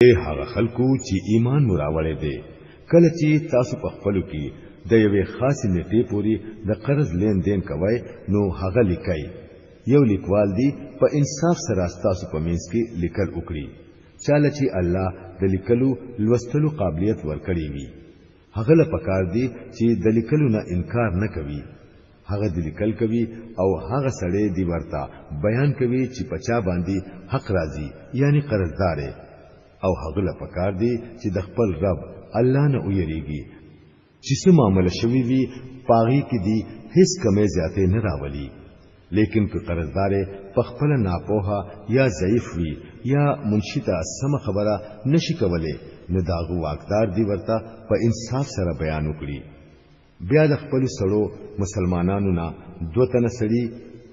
اے هغه خلکو چې ایمان مو راوړی دی، کله چې تاسو په خپلو کې د یوې خاصې نیټې پورې د قرض لین دین کوئ نو هغه لیکئ. یو لیکوال دی په انصاف سره ستاسو په منځ کې لیکل وکړي، چاله چې الله د لیکلو لوستلو قابلیت ورکړی وي. هغه له پکار دی چې د لیکلو نه انکار نه کوي. هغه دی لیکل کوي او هغه سړی دی ورته بیان کوي چې په چا باندې حق راځي، یعنی قرضدار، او هغه له پکار دی چې د خپل رب الله نه ویریږي، چې څه معامله شوی وي پاغي کې دی هیڅ کمې زیاتې نه راولي. لیکن که قرضدار په خپل ناپوهه یا ضعیف وي یا منشي ته سمه خبره نشي کولی، نو د هغه واکدار دی ورته په انصاف سره بیان وکړي. بیا د خپل سړو مسلمانانو نه دوه تنه سړي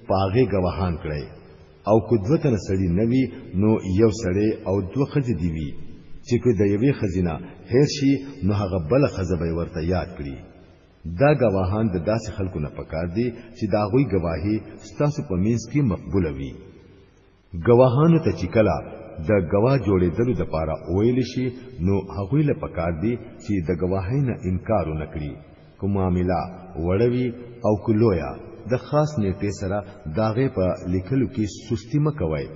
په هغې ګواهان کړئ، او که دوه تنه سړي نه وي نو یو سړی او دوه ښځې دي وي، چې که د یوې ښځې نه هېر شي نو هغه بله ښځه به یې ورته یاد کړي. دا ګواهان د داسې خلکو نه پکار دي چې د هغوی ګواهي ستاسو په منځ کې مقبوله وي. ګواهانو ته چې کله د ګواه جوړېدلو دپاره وویل شي نو هغوی له پکار دي چې د ګواهۍ نه انکار ونه کړي. که معامله وړه وي او که لویه، د خاص نیټې سره د هغې په لیکلو کې سستي مه کوئ.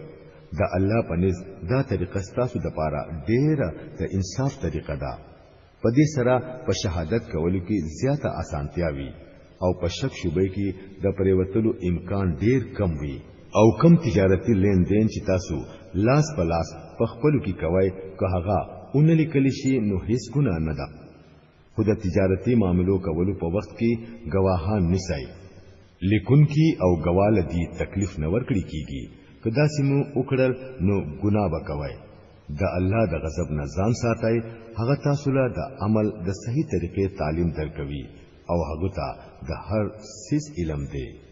د الله په نزد دا طریقه ستاسو دپاره ډېره د انصاف طریقه ده. په دې سره په شهادت کولو کې زیاته اسانتیا وي او په شک شوبې کې د پریوتلو امکان ډیر کم وي. او کم تجارتي لین دین چې تاسو لاس په لاس په خپلو کې کوئ، که هغه ونه لیکل شي نو هیڅ ګناه نه ده، خو د تجارتي معاملو کولو په وخت کې ګواهان نیسئ. لیکونکي او ګواه له دي تکلیف نه ورکړي کیږي. که داسې مو وکړل نو ګناه به کوئ. د الله د غضب نه ځان ساتئ، هغه تاسو له د عمل د صحیح طریقې تعلیم درکوي او هغه ته د هر څیز علم دی.